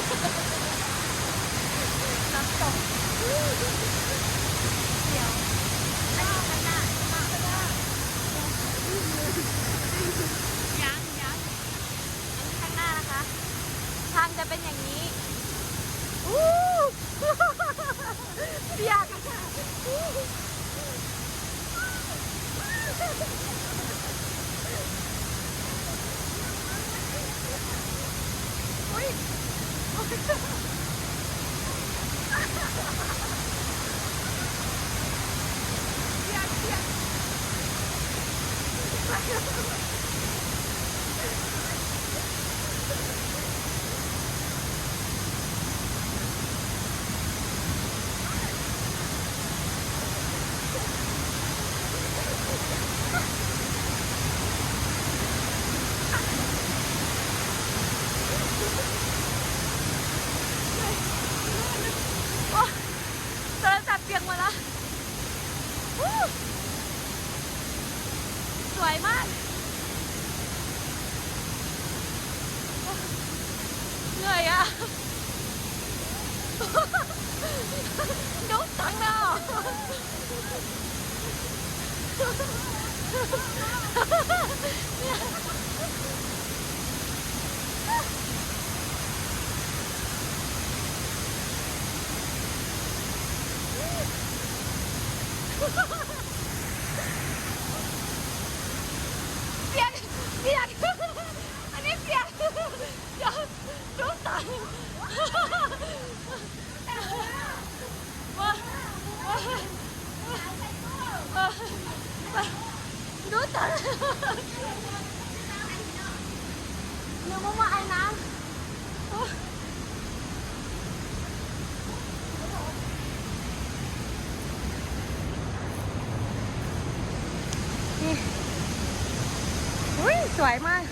น้ำตก เดี๋ยว อันนี้ข้างหน้า ข้างหน้า ข้างหน้า ยัง ยัง อันนี้ข้างหน้านะคะ ทางจะเป็นอย่างนี้ อู้ เปียก โทรศัพท์เปียกหมดแล้ว สวยมาก เหนื่อยอะ ดูตังค์นะ เปียก เปียก อันนี้เปียก เดี๋ยว ดูตังค์ ดูตังค์ นึกว่ามาไอ้น้ำ นี่ อุ้ย สวยมาก